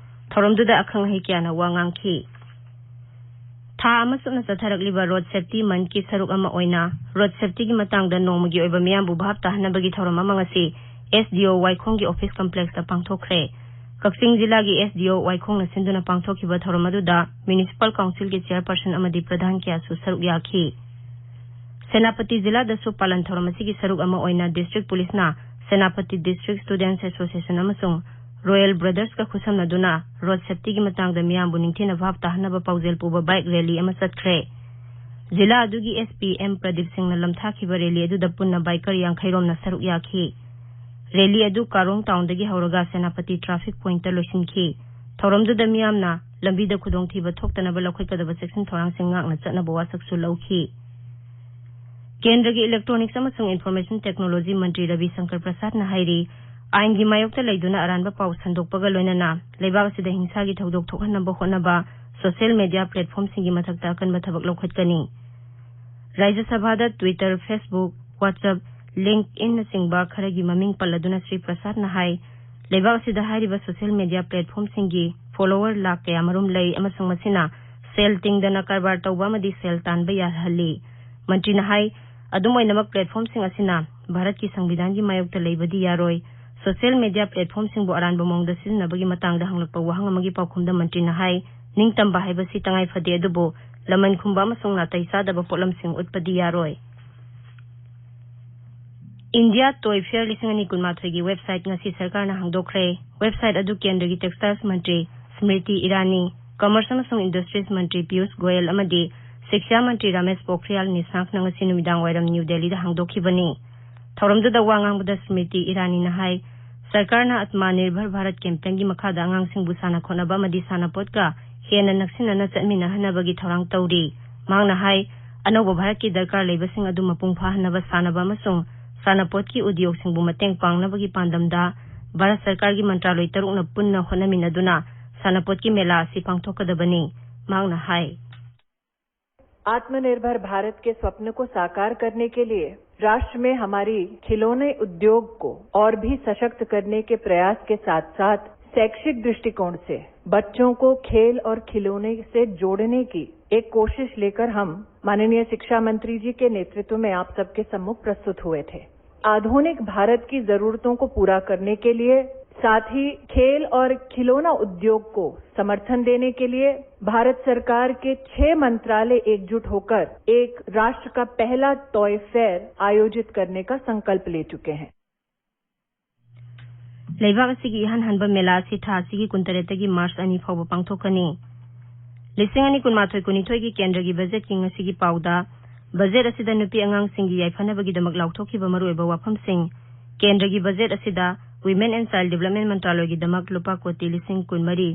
ꯊꯧꯔꯝꯗꯨꯗ ꯑꯈꯪ ꯑꯍꯩ ꯀꯌꯥꯅ ꯋꯥ ꯉꯥꯡꯈꯤ꯫ ꯊꯥ ꯑꯃ ꯆꯨꯞꯅ ꯆꯠꯊꯔꯛꯂꯤꯕ ꯔꯣꯗ ꯁꯦꯐꯇꯤ ꯃꯟꯊꯀꯤ ꯁꯔꯨꯛ ꯑꯃ ꯑꯣꯏꯅ ꯔꯣꯗ ꯁꯦꯐꯇꯤꯒꯤ ꯃꯇꯥꯡꯗ ꯅꯣꯡꯃꯒꯤ ꯑꯣꯏꯕ ꯃꯤꯌꯥꯝꯕꯨ ꯚꯥꯞ ꯇꯥꯍꯟꯅꯕꯒꯤ ꯊꯧꯔꯝ ꯑꯃ ꯉꯁꯤ ꯑꯦꯁ ꯗꯤ ꯑꯣ ꯋꯥꯏꯈꯣꯡꯒꯤ ꯑꯣꯐꯤꯁ ꯀꯝꯄ꯭ꯂꯦꯛꯁꯇ ꯄꯥꯡꯊꯣꯛꯈ꯭ꯔꯦ꯫ ꯀꯛꯆꯤꯡ ꯖꯤꯂꯥꯒꯤ ꯑꯦꯁ ꯗꯤ ꯑꯣ ꯋꯥꯏꯈꯣꯡꯅ ꯁꯤꯟꯗꯨꯅ ꯄꯥꯡꯊꯣꯛꯈꯤꯕ ꯊꯧꯔꯝ ꯑꯗꯨꯗ ꯃ꯭ꯌꯨꯅꯤꯁꯤꯄꯥꯜ ꯀꯥꯎꯟꯁꯤꯜꯒꯤ ꯆꯦꯌꯔꯄꯔꯁꯟ ꯑꯃꯗꯤ ꯄ꯭ꯔꯙꯥꯟ ꯀꯌꯥꯁꯨ ꯁꯔꯨꯛ ꯌꯥꯈꯤ꯫ ꯁꯦꯅꯥꯄꯇꯤ ꯖꯤꯂꯥꯗꯁꯨ ꯄꯥꯂꯟ ꯊꯧꯔꯝ ꯑꯁꯤꯒꯤ ꯁꯔꯨꯛ ꯑꯃ ꯑꯣꯏꯅ ꯗꯤꯁꯇ꯭ꯔꯤꯛ ꯄꯨꯂꯤꯁꯅ ꯁꯦꯅꯥꯄꯇꯤ ꯗꯤꯁꯇ꯭ꯔꯤꯛ ꯁ꯭ꯇꯨꯗꯦꯟꯠꯁ ꯑꯦꯁꯣꯁꯤꯌꯦꯁꯟ ꯑꯃꯁꯨꯡ ꯔꯣꯌꯦꯜ ꯕ꯭ꯔꯗꯔꯁꯀ ꯈꯨꯠꯁꯝꯅꯗꯨꯅ ꯔꯣꯗ ꯁꯦꯐꯇꯤꯒꯤ ꯃꯇꯥꯡꯗ ꯃꯤꯌꯥꯝꯕꯨ ꯅꯤꯡꯊꯤꯅ ꯚꯥꯞ ꯇꯥꯍꯟꯅꯕ ꯄꯥꯎꯖꯦꯜ ꯄꯨꯕ ꯕꯥꯏꯛ ꯔꯦꯂꯤ ꯑꯃ ꯆꯠꯈ꯭ꯔꯦ꯫ ꯖꯤꯂꯥ ꯑꯗꯨꯒꯤ ꯑꯦꯁ ꯄꯤ ꯑꯦꯝ ꯄ꯭ꯔꯗꯤꯞ ꯁꯤꯡꯅ ꯂꯝꯊꯥꯈꯤꯕ ꯔꯦꯂꯤ ꯑꯗꯨꯗ ꯄꯨꯟꯅ ꯕꯥꯏꯀꯔ ꯌꯥꯡꯈꯩ ꯔꯣꯝꯅ ꯁꯔꯨꯛ ꯌꯥꯈꯤ꯫ ꯔꯦꯂꯤ ꯑꯗꯨ ꯀꯥꯔꯣꯡ ꯇꯥꯎꯟꯗꯒꯤ ꯍꯧꯔꯒ ꯁꯦꯅꯥꯄꯇꯤ ꯇ꯭ꯔꯥꯐꯤꯛ ꯄꯣꯏꯟꯠꯇ ꯂꯣꯏꯁꯤꯟꯈꯤ꯫ ꯊꯧꯔꯝꯗꯨꯗ ꯃꯤꯌꯥꯝꯅ ꯂꯝꯕꯤꯗ ꯈꯨꯗꯣꯡꯊꯤꯕ ꯊꯣꯛꯇꯅꯕ ꯂꯧꯈꯠꯀꯗꯕ ꯆꯦꯛꯁꯤꯟ ꯊꯧꯔꯥꯡꯁꯤꯡ ꯉꯥꯛꯅ ꯆꯠꯅꯕ ꯋꯥꯁꯛꯁꯨ ꯂꯧꯈꯤ꯫ ꯀꯦꯟꯗ꯭ꯔꯒꯤ ꯏꯂꯦꯛꯇ꯭ꯔꯣꯅꯤꯛꯁ ꯑꯃꯁꯨꯡ ꯏꯟꯐꯣꯔꯃꯦꯁꯟ ꯇꯦꯛꯅꯣꯂꯣꯖꯤ ꯃꯟꯇ꯭ꯔꯤ ꯔꯕꯤ ꯁꯪꯀꯔ ꯄ꯭ꯔꯁꯥꯗꯅ ꯍꯥꯏꯔꯤ, ꯑꯥꯏꯟꯒꯤ ꯃꯥꯌꯣꯛꯇ ꯂꯩꯗꯨꯅ ꯑꯔꯥꯟꯕ ꯄꯥꯎ ꯁꯟꯗꯣꯛꯄꯒ ꯂꯣꯏꯅꯅ ꯂꯩꯕꯥꯛ ꯑꯁꯤꯗ ꯍꯤꯡꯁꯥꯒꯤ ꯊꯧꯗꯣꯛ ꯊꯣꯛꯍꯟꯅꯕ ꯍꯣꯠꯅꯕ ꯁꯣꯁꯤꯌꯦꯜ ꯃꯦꯗꯤꯌꯥ ꯄ꯭ꯂꯦꯠꯐꯣꯔꯝꯁꯤꯡꯒꯤ ꯃꯊꯛꯇ ꯑꯀꯟꯕ ꯊꯕꯛ ꯂꯧꯈꯠꯀꯅꯤ꯫ ꯔꯥꯖ꯭ꯌ ꯁꯚꯥꯗ Twitter, Facebook, WhatsApp, LinkedIn ꯅꯆꯤꯡꯕ ꯈꯔꯒꯤ ꯃꯃꯤꯡ ꯄꯜꯂꯗꯨꯅ ꯁ꯭ꯔꯤ ꯄ꯭ꯔꯁꯥꯗꯅ ꯍꯥꯏ, ꯂꯩꯕꯥꯛ ꯑꯁꯤꯗ ꯍꯥꯏꯔꯤꯕ ꯁꯣꯁꯤꯌꯦꯜ ꯃꯦꯗꯤꯌꯥ ꯄ꯭ꯂꯦꯠꯐꯣꯔꯝꯁꯤꯡꯒꯤ ꯐꯣꯂꯣꯋꯔ ꯂꯥꯈ ꯀꯌꯥꯃꯔꯨꯝ ꯂꯩ ꯑꯃꯁꯨꯡ ꯃꯁꯤꯅ ꯁꯦꯜ ꯇꯤꯡꯗꯅ ꯀꯔꯕꯥꯔ ꯇꯧꯕ ꯑꯃꯗꯤ ꯁꯦꯜ ꯇꯥꯟꯕ ꯌꯥꯍꯜꯂꯤ꯫ ꯃꯟꯇ꯭ꯔꯤꯅ ꯍꯥꯏ, ꯑꯗꯨꯝ ꯑꯣꯏꯅꯃꯛ ꯄ꯭ꯂꯦꯠꯐꯣꯔꯝꯁꯤꯡ ꯑꯁꯤꯅ ꯚꯥꯔꯠꯀꯤ ꯁꯪꯕꯤꯙꯥꯟꯒꯤ ꯃꯥꯌꯣꯛꯇ ꯂꯩꯕꯗꯤ ꯌꯥꯔꯣꯏ꯫ ꯁꯣꯁꯤꯌꯦꯜ ꯃꯦꯗꯤꯌꯥ ꯄ꯭ꯂꯦꯠꯐꯣꯔꯝꯁꯤꯡꯕꯨ ꯑꯔꯥꯟꯕ ꯃꯑꯣꯡꯗ ꯁꯤꯖꯤꯟꯅꯕꯒꯤ ꯃꯇꯥꯡꯗ ꯍꯪꯂꯛꯄ ꯋꯥꯍꯪ ꯑꯃꯒꯤ ꯄꯥꯎꯈꯨꯝꯗ ꯃꯟꯇ꯭ꯔꯤꯅ ꯍꯥꯏ, ꯅꯤꯡꯇꯝꯕ ꯍꯥꯏꯕꯁꯤ ꯇꯉꯥꯏ ꯐꯗꯦ, ꯑꯗꯨꯕꯨ ꯂꯃꯟ ꯈꯨꯝꯕ ꯑꯃꯁꯨꯡ ꯅꯥꯇꯩ ꯆꯥꯗꯕ ꯄꯣꯠꯂꯝꯁꯤꯡ ꯎꯠꯄꯗꯤ ꯌꯥꯔꯣꯏ꯫ ꯏꯟꯗꯤꯌꯥ ꯇꯣꯏ ꯐꯤꯌꯔ ꯂꯤꯁꯤꯡ ꯑꯅꯤ ꯀꯨꯟꯃꯥꯊꯣꯏꯒꯤ ꯋꯦꯕꯁꯥꯏꯠ ꯉꯁꯤ ꯁꯔꯀꯥꯔꯅ ꯍꯥꯡꯗꯣꯛꯈ꯭ꯔꯦ꯫ ꯋꯦꯕꯁꯥꯏꯠ ꯑꯗꯨ ꯀꯦꯟꯗ꯭ꯔꯒꯤ ꯇꯦꯛꯁꯇꯥꯏꯜꯁ ꯃꯟꯇ꯭ꯔꯤ ꯁ꯭ꯃ꯭ꯔꯤꯇꯤ ꯏꯔꯥꯅꯤ, ꯀꯃꯔꯁ ꯑꯃꯁꯨꯡ ꯏꯟꯗꯁꯇ꯭ꯔꯤꯁ ꯃꯟꯇ꯭ꯔꯤ ꯄꯤꯌꯨꯁ ꯒꯣꯌꯦꯜ ꯑꯃꯗꯤ ꯁꯤꯛꯁꯥ ꯃꯟꯇ꯭ꯔꯤ ꯔꯥꯃꯦꯁ ꯄꯣꯈ꯭ꯔꯤꯌꯥꯜ ꯅꯤꯁꯥꯡꯛꯅ ꯉꯁꯤ ꯅꯨꯃꯤꯗꯥꯡ ꯋꯥꯏꯔꯝ ꯅ꯭ꯌꯨ ꯗꯦꯜꯂꯤꯗ ꯍꯥꯡꯗꯣꯛꯈꯤꯕꯅꯤ꯫ ꯊꯧꯔꯝꯗꯨꯗ ꯋꯥ ꯉꯥꯡꯕꯗ ꯁ꯭ꯃ꯭ꯔꯤꯇꯤ ꯏꯔꯥꯅꯤꯅ ꯍꯥꯏ, ꯁꯔꯀꯥꯔꯅ ꯑꯠꯃꯥ ꯅꯤꯔꯚꯔ ꯚꯥꯔꯠ ꯀꯦꯝꯄꯦꯟꯒꯤ ꯃꯈꯥꯗ ꯑꯉꯥꯡꯁꯤꯡꯕꯨ ꯁꯥꯟꯅ ꯈꯣꯠꯅꯕ ꯑꯃꯗꯤ ꯁꯥꯟꯅꯄꯣꯠꯀ ꯍꯦꯟꯅ ꯅꯛꯁꯤꯟꯅꯅ ꯆꯠꯃꯤꯟꯅꯍꯟꯅꯕꯒꯤ ꯊꯧꯔꯥꯡ ꯇꯧꯔꯤ꯫ ꯃꯍꯥꯛꯅ ꯍꯥꯏ, ꯑꯅꯧꯕ ꯚꯥꯔꯠꯀꯤ ꯗꯔꯀꯥꯔ ꯂꯩꯕꯁꯤꯡ ꯑꯗꯨ ꯃꯄꯨꯡ ꯐꯥꯍꯟꯅꯕ ꯁꯥꯟꯅꯕ ꯑꯃꯁꯨꯡ ꯁꯥꯟꯅꯄꯣꯠꯀꯤ ꯎꯗꯤꯌꯣꯒꯁꯤꯡꯕꯨ ꯃꯇꯦꯡ ꯄꯥꯡꯅꯕꯒꯤ ꯄꯥꯟꯗꯝꯗ ꯚꯥꯔꯠ ꯁꯔꯀꯥꯔꯒꯤ ꯃꯟꯇ꯭ꯔꯥꯂꯣꯏ ꯇꯔꯨꯛꯅ ꯄꯨꯟꯅ ꯍꯣꯠꯅꯃꯤꯟꯅꯗꯨꯅ ꯁꯥꯟꯅꯄꯣꯠꯀꯤ ꯃꯦꯂꯥ ꯑꯁꯤ ꯄꯥꯡꯊꯣꯛꯀꯗꯕꯅꯤ꯫ ꯃꯍꯥꯛꯅ ꯍꯥꯏ, आत्मनिर्भर भारत के स्वप्न को साकार करने के लिए राष्ट्र में हमारी खिलौने उद्योग को और भी सशक्त करने के प्रयास के साथ साथ शैक्षिक दृष्टिकोण से बच्चों को खेल और खिलौने से जोड़ने की एक कोशिश लेकर हम माननीय शिक्षा मंत्री जी के नेतृत्व में आप सबके सम्मुख प्रस्तुत हुए थे। आधुनिक भारत की जरूरतों को पूरा करने के लिए, साथ ही खेल और खिलौना उद्योग को समर्थन देने के लिए भारत सरकार के छह मंत्रालय एकजुट होकर एक राष्ट्र का पहला टॉय फेयर आयोजित करने का संकल्प ले चुके हैं। ꯂꯩꯕꯥꯛ ꯑꯁꯤꯒꯤ ꯏꯍꯥꯟ ꯍꯥꯟꯕ ꯃꯦꯂꯥ ꯑꯁꯤ ꯊꯥ ꯑꯁꯤꯒꯤ ꯀꯨꯟꯇꯔꯦꯠꯇꯒꯤ ꯃꯥꯔꯆ ꯑꯅꯤ ꯐꯥꯎꯕ ꯄꯥꯡꯊꯣꯛꯀꯅꯤ꯫ ꯂꯤꯁꯤꯡ ꯑꯅꯤ ꯀꯨꯟꯃꯥꯊꯣꯏ ꯀꯨꯟꯅꯤꯊꯣꯏꯒꯤ ꯀꯦꯟꯗ꯭ꯔꯒꯤ ꯕꯖꯦꯠꯀꯤ ꯉꯁꯤꯒꯤ ꯄꯥꯎꯗ, ꯕꯖꯦꯠ ꯑꯁꯤꯗ ꯅꯨꯄꯤ ꯑꯉꯥꯡꯁꯤꯡꯒꯤ ꯌꯥꯏꯐꯅꯕꯒꯤꯗꯃꯛ ꯂꯥꯎꯊꯣꯛꯈꯤꯕ ꯃꯔꯨꯑꯣꯏꯕ ꯋꯥꯐꯝꯁꯤꯡ, ꯀꯦꯟꯗ꯭ꯔꯒꯤ ꯕꯖꯦꯠ ꯑꯁꯤꯗ Women and Child Development ꯃꯟꯇ꯭ꯔꯥꯂꯣꯏꯒꯤꯗꯃꯛ ꯂꯨꯄꯥ ꯀꯣꯇꯤ ꯂꯤꯁꯤꯡ ꯀꯨꯟꯃꯔꯤ,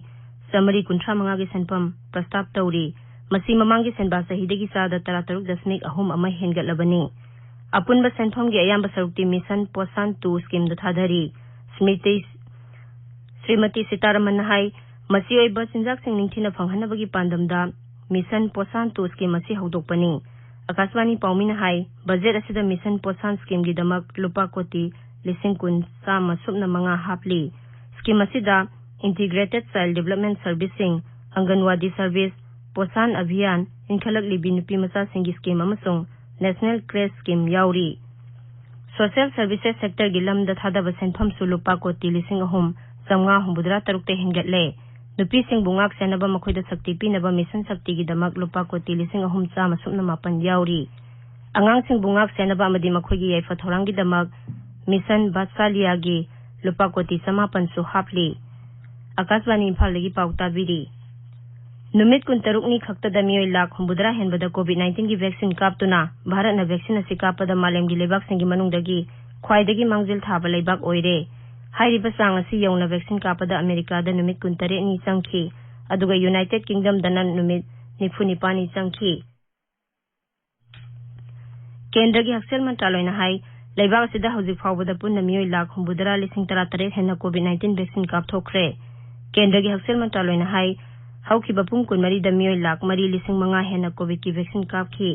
ꯆꯥꯃꯔꯤ ꯀꯨꯟꯊ꯭ꯔꯥ ꯃꯉꯥꯒꯤ ꯁꯦꯟꯐꯝ ꯄ꯭ꯔꯁꯇꯥꯞ ꯇꯧꯔꯤ꯫ ꯃꯁꯤ ꯃꯃꯥꯡꯒꯤ ꯁꯦꯟꯕꯥ ꯆꯍꯤꯗꯒꯤ ꯆꯥꯗ ꯇꯔꯥꯇꯔꯨꯛ ꯗꯁꯃꯤꯛ ꯑꯍꯨꯝ ꯑꯃ ꯍꯦꯟꯒꯠꯂꯕꯅꯤ꯫ ꯑꯄꯨꯟꯕ ꯁꯦꯟꯐꯝꯒꯤ ꯑꯌꯥꯝꯕ ꯁꯔꯨꯛꯇꯤ ꯃꯤꯁꯟ ꯄꯣꯁꯥꯟ ꯇꯨ ꯁ꯭ꯀꯤꯝꯗ ꯊꯥꯗꯔꯤ꯫ ꯁ꯭ꯃꯤꯇꯤ, ꯁ꯭ꯔꯤꯃꯇꯤ ꯁꯤꯇꯥꯔꯥꯃꯟꯅ ꯍꯥꯏ, ꯃꯆꯤ ꯑꯣꯏꯕ ꯆꯤꯟꯖꯥꯛꯁꯤꯡ ꯅꯤꯡꯊꯤꯅ ꯐꯪꯍꯟꯅꯕꯒꯤ ꯄꯥꯟꯗꯝꯗ ꯃꯤꯁꯟ ꯄꯣꯁꯥꯟ ꯇꯨ ꯁ꯭ꯀꯤꯝ ꯑꯁꯤ ꯍꯧꯗꯣꯛꯄꯅꯤ꯫ ꯑꯀꯥꯁꯕꯥꯅꯤ ꯄꯥꯎꯃꯤꯅ ꯍꯥꯏ, ꯕꯖꯦꯠ ꯑꯁꯤꯗ ꯃꯤꯁꯟ ꯄꯣꯁꯥꯟ ꯁ꯭ꯀꯤꯝꯒꯤꯗꯃꯛ ꯂꯨꯄꯥ ꯀꯣꯇꯤ ꯂꯤꯁꯤꯡ ꯀꯨꯟ ꯆꯥꯝꯃ ꯁꯨꯞꯅ ꯃꯉꯥ ꯍꯥꯞꯂꯤ꯫ ꯁ꯭ꯀꯤꯝ ꯑꯁꯤꯗ Integrated Child Development Serviceꯁꯤꯡ, ꯑꯪꯒꯟꯋꯥꯗꯤ ꯁꯔꯚꯤꯁ, ꯄꯣꯁꯥꯟ ꯑꯚꯤꯌꯥꯟ, ꯏꯟꯈꯠꯂꯛꯂꯤꯕꯤ ꯅꯨꯄꯤ ꯃꯆꯥꯁꯤꯡꯒꯤ ꯁ꯭ꯀꯤꯝ ꯑꯃꯁꯨꯡ ꯅꯦꯁꯅꯦꯜ ꯀ꯭ꯔꯦꯁ ꯁ꯭ꯀꯤꯝ ꯌꯥꯎꯔꯤ꯫ ꯁꯣꯁꯤꯌꯦꯜ ꯁꯔꯚꯤꯁꯦꯁ ꯁꯦꯛꯇꯔꯒꯤ ꯂꯝꯗ ꯊꯥꯗꯕ ꯁꯦꯟꯐꯝꯁꯨ ꯂꯨꯄꯥ ꯀꯣꯇꯤ ꯂꯤꯁꯤꯡ ꯑꯍꯨꯝ ꯆꯥꯝꯃꯉꯥ ꯍꯨꯝꯐꯨꯇꯔꯥ ꯇꯔꯨꯛꯇ ꯍꯦꯟꯒꯠꯂꯦ꯫ ꯅꯨꯄꯤꯁꯤꯡꯕꯨ ꯉꯥꯛ ꯁꯦꯟꯅꯕ, ꯃꯈꯣꯏꯗ ꯁꯛꯇꯤ ꯄꯤꯅꯕ ꯃꯤꯁꯟ ꯁꯛꯇꯤꯒꯤꯗꯃꯛ ꯂꯨꯄꯥ ꯀꯣꯇꯤ ꯂꯤꯁꯤꯡ ꯑꯍꯨꯝ ꯆꯥꯝꯃ ꯁꯨꯞꯅ ꯃꯥꯄꯟ ꯌꯥꯎꯔꯤ꯫ ꯑꯉꯥꯡꯁꯤꯡꯕꯨ ꯉꯥꯛ ꯁꯦꯟꯅꯕ ꯑꯃꯗꯤ ꯃꯈꯣꯏꯒꯤ ꯌꯥꯏꯐ ꯊꯧꯔꯥꯡꯒꯤꯗꯃꯛ ꯃꯤꯁꯟ ꯕꯥꯠꯁꯥꯂꯤꯌꯥꯒꯤ ꯂꯨꯄꯥ ꯀꯣꯇꯤ ꯆꯃꯥꯄꯟꯁꯨ ꯍꯥꯞꯂꯤ꯫ ꯑꯀꯥꯁꯕꯥꯅꯤ ꯏꯝꯐꯥꯜꯗꯒꯤ ꯄꯥꯎ ꯇꯥꯕꯤꯔꯤ꯫ ꯅꯨꯃꯤꯠ ꯀꯨꯟꯇꯔꯨꯛꯅꯤ ꯈꯛꯇꯗ ꯃꯤꯑꯣꯏ ꯂꯥꯈ ꯍꯨꯝꯐꯨꯇꯔꯥ ꯍꯦꯟꯕꯗ ꯀꯣꯚꯤꯗ ꯅꯥꯏꯟꯇꯤꯟꯒꯤ ꯚꯦꯛꯁꯤꯟ ꯀꯥꯞꯇꯨꯅ ꯚꯥꯔꯠꯅ ꯚꯦꯛꯁꯤꯟ ꯑꯁꯤ ꯀꯥꯞꯄꯗ ꯃꯥꯂꯦꯝꯒꯤ ꯂꯩꯕꯥꯛꯁꯤꯡꯒꯤ ꯃꯅꯨꯡꯗꯒꯤ ꯈ꯭ꯋꯥꯏꯗꯒꯤ ꯃꯥꯡꯖꯤꯜ ꯊꯥꯕ ꯂꯩꯕꯥꯛ ꯑꯣꯏꯔꯦ꯫ ꯍꯥꯏꯔꯤꯕ ꯆꯥꯡ ꯑꯁꯤ ꯌꯧꯅ ꯚꯦꯛꯁꯤꯟ ꯀꯥꯞꯄꯗ ꯑꯃꯦꯔꯤꯀꯥꯗ ꯅꯨꯃꯤꯠ ꯀꯨꯟꯇꯔꯦꯠꯅꯤ ꯆꯪꯈꯤ, ꯑꯗꯨꯒ ꯌꯨꯅꯥꯏꯇꯦꯗ ꯀꯤꯡꯗꯝꯗꯅ ꯅꯨꯃꯤꯠ ꯅꯤꯐꯨ ꯅꯤꯄꯥꯟꯅꯤ ꯆꯪꯈꯤ꯫ ꯀꯦꯟꯗ꯭ꯔꯒꯤ ꯍꯛꯁꯦꯜ ꯃꯟꯇ꯭ꯔꯥꯂꯣꯏꯅ ꯍꯥꯏ, ꯂꯩꯕꯥꯛ ꯑꯁꯤꯗ ꯍꯧꯖꯤꯛ ꯐꯥꯎꯕꯗ ꯄꯨꯟꯅ ꯃꯤꯑꯣꯏ ꯂꯥꯈ ꯍꯨꯝꯐꯨꯇꯔꯥ ꯂꯤꯁꯤꯡ ꯇꯔꯥꯇꯔꯦꯠ ꯍꯦꯟꯅ ꯀꯣꯚꯤꯗ ꯅꯥꯏꯟꯇꯤꯟ ꯚꯦꯛꯁꯤꯟ ꯀꯥꯞꯊꯣꯛꯈ꯭ꯔꯦ꯫ ꯀꯦꯟꯗ꯭ꯔꯒꯤ ꯍꯛꯁꯦꯜ ꯃꯟꯇ꯭ꯔꯥꯂꯣꯏꯅ ꯍꯥꯏ, ꯍꯧꯈꯤꯕ ꯄꯨꯡ ꯀꯨꯟꯃꯔꯤꯗ ꯃꯤꯑꯣꯏ ꯂꯥꯈ ꯃꯔꯤ ꯂꯤꯁꯤꯡ ꯃꯉꯥ ꯍꯦꯟꯅ ꯀꯣꯚꯤꯗꯀꯤ ꯚꯦꯛꯁꯤꯟ ꯀꯥꯞꯈꯤ꯫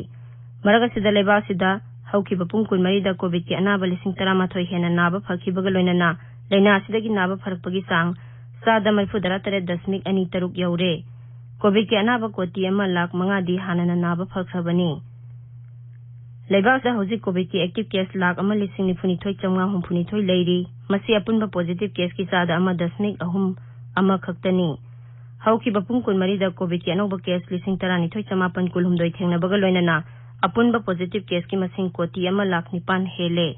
ꯃꯔꯛ ꯑꯁꯤꯗ ꯂꯩꯕꯥꯛ ꯑꯁꯤꯗ ꯍꯧꯈꯤꯕ ꯄꯨꯡ ꯀꯨꯟꯃꯔꯤꯗ ꯀꯣꯚꯤꯗꯀꯤ ꯑꯅꯥꯕ ꯂꯤꯁꯤꯡ ꯇꯔꯥꯃꯥꯊꯣꯏ ꯍꯦꯟꯅ ꯅꯥꯕ ꯐꯈꯤꯕꯒ ꯂꯣꯏꯅꯅ ꯂꯥꯏꯅꯥ ꯑꯁꯤꯗꯒꯤ ꯅꯥꯕ ꯐꯔꯛꯄꯒꯤ ꯆꯥꯡ ꯆꯥꯗ ꯃꯔꯤꯐꯨꯇꯔꯥ ꯇꯔꯦꯠ ꯗꯁꯃꯤꯛ ꯑꯅꯤ ꯇꯔꯨꯛ ꯌꯧꯔꯦ꯫ ꯀꯣꯚꯤꯗꯀꯤ ꯑꯅꯥꯕ ꯀꯣꯇꯤ ꯑꯃ ꯂꯥꯈ ꯃꯉꯥꯗꯤ ꯍꯥꯟꯅꯅ ꯅꯥꯕ ꯐꯈ꯭ꯔꯕꯅꯤ꯫ ꯂꯩꯕꯥꯛꯇ ꯍꯧꯖꯤꯛ ꯀꯣꯚꯤꯗꯀꯤ ꯑꯦꯛꯇꯤꯚ ꯀꯦꯁ ꯂꯥꯈ ꯑꯃ ꯂꯤꯁꯤꯡ ꯅꯤꯐꯨꯅꯤꯊꯣꯏ ꯆꯥꯝꯃꯉꯥ ꯍꯨꯝꯐꯨꯅꯤꯊꯣꯏ ꯂꯩꯔꯤ꯫ ꯃꯁꯤ ꯑꯄꯨꯟꯕ ꯄꯣꯖꯤꯇꯤꯚ ꯀꯦꯁꯀꯤ ꯆꯥꯗ ꯑꯃ ꯗꯁꯃꯤꯛ ꯑꯍꯨꯝ ꯑꯃ ꯈꯛꯇꯅꯤ꯫ ꯍꯧꯈꯤꯕ ꯄꯨꯡ ꯀꯨꯟꯃꯔꯤꯗ ꯀꯣꯚꯤꯗꯀꯤ ꯑꯅꯧꯕ ꯀꯦꯁ ꯂꯤꯁꯤꯡ ꯇꯔꯥꯅꯤꯊꯣꯏ ꯆꯥꯃꯥꯄꯟ ꯀꯨꯟꯍꯨꯝꯗꯣꯏ ꯊꯦꯡꯅꯕꯒ ꯂꯣꯏꯅꯅ ꯑꯄꯨꯟꯕ ꯄꯣꯖꯤꯇꯤꯚ ꯀꯦꯁꯀꯤ ꯃꯁꯤꯡ ꯀꯣꯇꯤ ꯑꯃ ꯂꯥꯈ ꯅꯤꯄꯥꯟ ꯍꯦꯜꯂꯦ꯫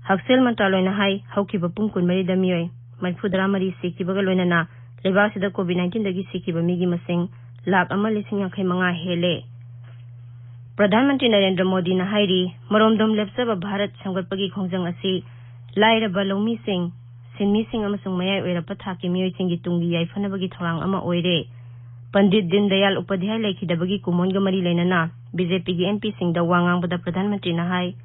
ꯍꯛꯁꯦꯜ ꯃꯟꯇ꯭ꯔꯥꯂꯣꯏꯅ ꯍꯥꯏ, ꯍꯧꯈꯤꯕ ꯄꯨꯡ ꯀꯨꯟꯃꯔꯤꯗ ꯃꯤꯑꯣꯏ ꯃꯔꯤꯐꯨꯇꯔꯥ ꯃꯔꯤ ꯁꯤꯈꯤꯕꯒ ꯂꯣꯏꯅꯅ ꯂꯩꯕꯥꯛ ꯑꯁꯤꯗ ꯀꯣꯚꯤꯗ ꯅꯥꯏꯟꯇꯤꯟꯗꯒꯤ ꯁꯤꯈꯤꯕ ꯃꯤꯒꯤ ꯃꯁꯤꯡ ꯂꯥꯈ ꯑꯃ ꯂꯤꯁꯤꯡ ꯌꯥꯡꯈꯩ ꯃꯉꯥ ꯍꯦꯜꯂꯦ꯫ ꯄ꯭ꯔꯙꯥꯟ ꯃꯟꯇ꯭ꯔꯤ ꯅꯔꯦꯟꯗ꯭ꯔ ꯃꯣꯗꯤꯅ ꯍꯥꯏꯔꯤ, ꯃꯔꯣꯝꯗꯣꯝ ꯂꯦꯞꯆꯕ ꯚꯥꯔꯠ ꯁꯦꯝꯒꯠꯄꯒꯤ ꯈꯣꯡꯖꯪ ꯑꯁꯤ ꯂꯥꯏꯔꯕ ꯂꯧꯃꯤꯁꯤꯡ, ꯁꯤꯟꯃꯤꯁꯤꯡ ꯑꯃꯁꯨꯡ ꯃꯌꯥꯏ ꯑꯣꯏꯔꯛꯄ ꯊꯥꯛꯀꯤ ꯃꯤꯑꯣꯏꯁꯤꯡꯒꯤ ꯇꯨꯡꯒꯤ ꯌꯥꯏꯐꯅꯕꯒꯤ ꯊꯧꯔꯥꯡ ꯑꯃ ꯑꯣꯏꯔꯦ꯫ ꯄꯟꯗꯤꯠ ꯗꯤꯟ ꯗꯌꯥꯜ ꯎꯄꯥꯙ꯭ꯌꯥꯏ ꯂꯩꯈꯤꯗꯕꯒꯤ ꯀꯨꯝꯑꯣꯟꯒ ꯃꯔꯤ ꯂꯩꯅꯅ ꯕꯤ ꯖꯦ ꯄꯤꯒꯤ ꯑꯦꯝ ꯄꯤꯁꯤꯡꯗ ꯋꯥ ꯉꯥꯡꯕꯗ ꯄ꯭ꯔꯙꯥꯟ ꯃꯟꯇ꯭ꯔꯤꯅ ꯍꯥꯏ,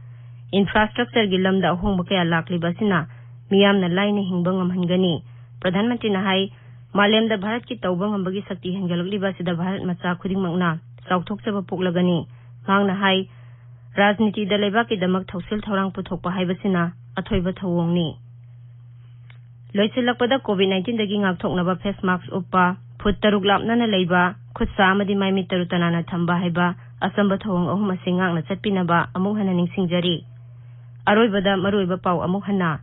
ꯏꯟꯐ꯭ꯔꯥꯁ꯭ꯇ꯭ꯔꯛꯆꯔꯒꯤ ꯂꯝꯗ ꯑꯍꯣꯡꯕ ꯀꯌꯥ ꯂꯥꯛꯂꯤꯕ ꯑꯁꯤꯅ ꯃꯤꯌꯥꯝꯅ ꯂꯥꯏꯅ ꯍꯤꯡꯕ ꯉꯝꯍꯟꯒꯅꯤ꯫ ꯄ꯭ꯔꯙꯥꯟ ꯃꯟꯇ꯭ꯔꯤꯅ ꯍꯥꯏ, ꯃꯥꯂꯦꯝꯗ ꯚꯥꯔꯠꯀꯤ ꯇꯧꯕ ꯉꯝꯕꯒꯤ ꯁꯛꯇꯤ ꯍꯦꯟꯒꯠꯂꯛꯂꯤꯕ ꯑꯁꯤꯗ ꯚꯥꯔꯠ ꯃꯆꯥ ꯈꯨꯗꯤꯡꯃꯛꯅ ꯆꯥꯎꯊꯣꯛꯆꯕ ꯄꯣꯛꯂꯒꯅꯤ꯫ ꯃꯍꯥꯛꯅ ꯍꯥꯏ, ꯔꯥꯖꯅꯤꯇꯤꯗ ꯂꯩꯕꯥꯛꯀꯤꯗꯃꯛ ꯊꯧꯁꯤꯜ ꯊꯧꯔꯥꯡ ꯄꯨꯊꯣꯛꯄ ꯍꯥꯏꯕꯁꯤꯅ ꯑꯊꯣꯏꯕ ꯊꯧꯑꯣꯡꯅꯤ꯫ ꯂꯣꯏꯁꯤꯜꯂꯛꯄꯗ ꯀꯣꯚꯤꯗ ꯅꯥꯏꯟꯇꯤꯟꯗꯒꯤ ꯉꯥꯛꯊꯣꯛꯅꯕ ꯐꯦꯁ ꯃꯥꯛꯁ ꯎꯞꯄ, ꯐꯨꯠ ꯇꯔꯨꯛ ꯂꯥꯞꯅꯅ ꯂꯩꯕ, ꯈꯨꯠ ꯁꯥ ꯑꯃꯗꯤ ꯃꯥꯏ ꯃꯤꯠ ꯇꯔꯨ ꯇꯅꯥꯟꯅ ꯊꯝꯕ ꯍꯥꯏꯕ ꯑꯆꯝꯕ ꯊꯧꯑꯣꯡ ꯑꯍꯨꯝ ꯑꯁꯤ ꯉꯥꯛꯅ ꯆꯠꯄꯤꯅꯕ ꯑꯃꯨꯛ ꯍꯟꯅ ꯅꯤꯡꯁꯤꯡꯖꯔꯤ꯫ ꯑꯔꯣꯏꯕꯗ ꯃꯔꯨꯑꯣꯏꯕ ꯄꯥꯎ ꯑꯃꯨꯛ ꯍꯟꯅ꯫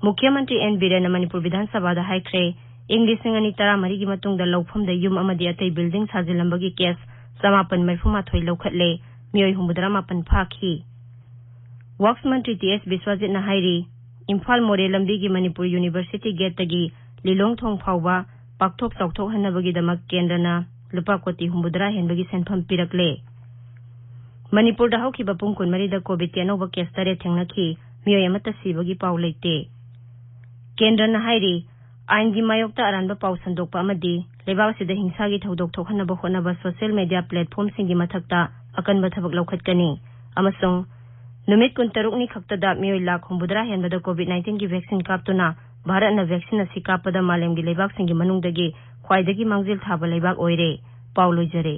ꯃꯨꯈ꯭ꯌ ꯃꯟꯇ꯭ꯔꯤ ꯑꯦꯟ ꯕꯤꯔꯦꯟꯅ ꯃꯅꯤꯄꯨꯔ ꯕꯤꯙꯥꯟ ꯁꯚꯥꯗ ꯍꯥꯏꯈ꯭ꯔꯦ, ꯏꯪ ꯂꯤꯁꯤꯡ ꯑꯅꯤ ꯇꯔꯥꯃꯔꯤꯒꯤ ꯃꯇꯨꯡꯗ ꯂꯧꯐꯝꯗ ꯌꯨꯝ ꯑꯃꯗꯤ ꯑꯇꯩ ꯕꯤꯜꯗꯤꯡ ꯁꯥꯖꯤꯜꯂꯝꯕꯒꯤ ꯀꯦꯁ ꯆꯃꯥꯄꯟ ꯃꯔꯤꯐꯨ ꯃꯥꯊꯣꯏ ꯂꯧꯈꯠꯂꯦ, ꯃꯤꯑꯣꯏ ꯍꯨꯝꯐꯨꯇꯔꯥ ꯃꯥꯄꯟ ꯐꯥꯈꯤ꯫ ꯋꯥꯛꯁ ꯃꯟꯇ꯭ꯔꯤ ꯇꯤ ꯑꯦꯁ ꯕꯤꯁ꯭ꯋꯥꯖꯤꯠꯅ ꯍꯥꯏꯔꯤ, ꯏꯝꯐꯥꯜ ꯃꯣꯔꯦ ꯂꯝꯕꯤꯒꯤ ꯃꯅꯤꯄꯨꯔ ꯌꯨꯅꯤꯚꯔꯁꯤꯇꯤ ꯒꯦꯠꯇꯒꯤ ꯂꯤꯂꯣꯡ ꯊꯣꯡ ꯐꯥꯎꯕ ꯄꯥꯛꯊꯣꯛ ꯆꯥꯎꯊꯣꯛꯍꯟꯅꯕꯒꯤꯗꯃꯛ ꯀꯦꯟꯗ꯭ꯔꯅ ꯂꯨꯄꯥ ꯀꯣꯇꯤ ꯍꯨꯝꯐꯨꯇꯔꯥ ꯍꯦꯟꯕꯒꯤ ꯁꯦꯟꯐꯝ ꯄꯤꯔꯛꯂꯦ꯫ ꯃꯅꯤꯄꯨꯔꯗ ꯍꯧꯈꯤꯕ ꯄꯨꯡ ꯀꯨꯟꯃꯔꯤꯗ ꯀꯣꯚꯤꯗꯀꯤ ꯑꯅꯧꯕ ꯀꯦꯁ ꯇꯔꯦꯠ ꯊꯦꯡꯅꯈꯤ, ꯃꯤꯑꯣꯏ ꯑꯃꯠꯇ ꯁꯤꯕꯒꯤ ꯄꯥꯎ ꯂꯩꯇꯦ꯫ ꯀꯦꯟꯗ꯭ꯔꯅ ꯍꯥꯏꯔꯤ, ꯑꯥꯏꯟꯒꯤ ꯃꯥꯌꯣꯛꯇ ꯑꯔꯥꯟꯕ ꯄꯥꯎ ꯁꯟꯗꯣꯛꯄ ꯑꯃꯗꯤ ꯂꯩꯕꯥꯛ ꯑꯁꯤꯗ ꯍꯤꯡꯁꯥꯒꯤ ꯊꯧꯗꯣꯛ ꯊꯣꯛꯍꯟꯅꯕ ꯍꯣꯠꯅꯕ ꯁꯣꯁꯤꯌꯦꯜ ꯃꯤꯗꯤꯌꯥ ꯄ꯭ꯂꯦꯠꯐꯣꯔꯝꯁꯤꯡꯒꯤ ꯃꯊꯛꯇ ꯑꯀꯟꯕ ꯊꯕꯛ ꯂꯧꯈꯠꯀꯅꯤ ꯑꯃꯁꯨꯡ ꯅꯨꯃꯤꯠ ꯀꯨꯟꯇꯔꯨꯛꯅꯤ ꯈꯛꯇꯗ ꯃꯤꯑꯣꯏ ꯂꯥꯈ ꯍꯨꯝꯐꯨꯇꯔꯥ ꯍꯦꯟꯕꯗ ꯀꯣꯚꯤꯗ ꯅꯥꯏꯟꯇꯤꯟꯒꯤ ꯚꯦꯛꯁꯤꯟ ꯀꯥꯞꯇꯨꯅ ꯚꯥꯔꯠꯅ ꯚꯦꯛꯁꯤꯟ ꯑꯁꯤ ꯀꯥꯞꯄꯗ ꯃꯥꯂꯦꯝꯒꯤ ꯂꯩꯕꯥꯛꯁꯤꯡꯒꯤ ꯃꯅꯨꯡꯗꯒꯤ ꯈ꯭ꯋꯥꯏꯗꯒꯤ ꯃꯥꯡꯖꯤꯜ ꯊꯥꯕ ꯂꯩꯕꯥꯛ ꯑꯣꯏꯔꯦ꯫ ꯄꯥꯎ ꯂꯣꯏꯖꯔꯦ꯫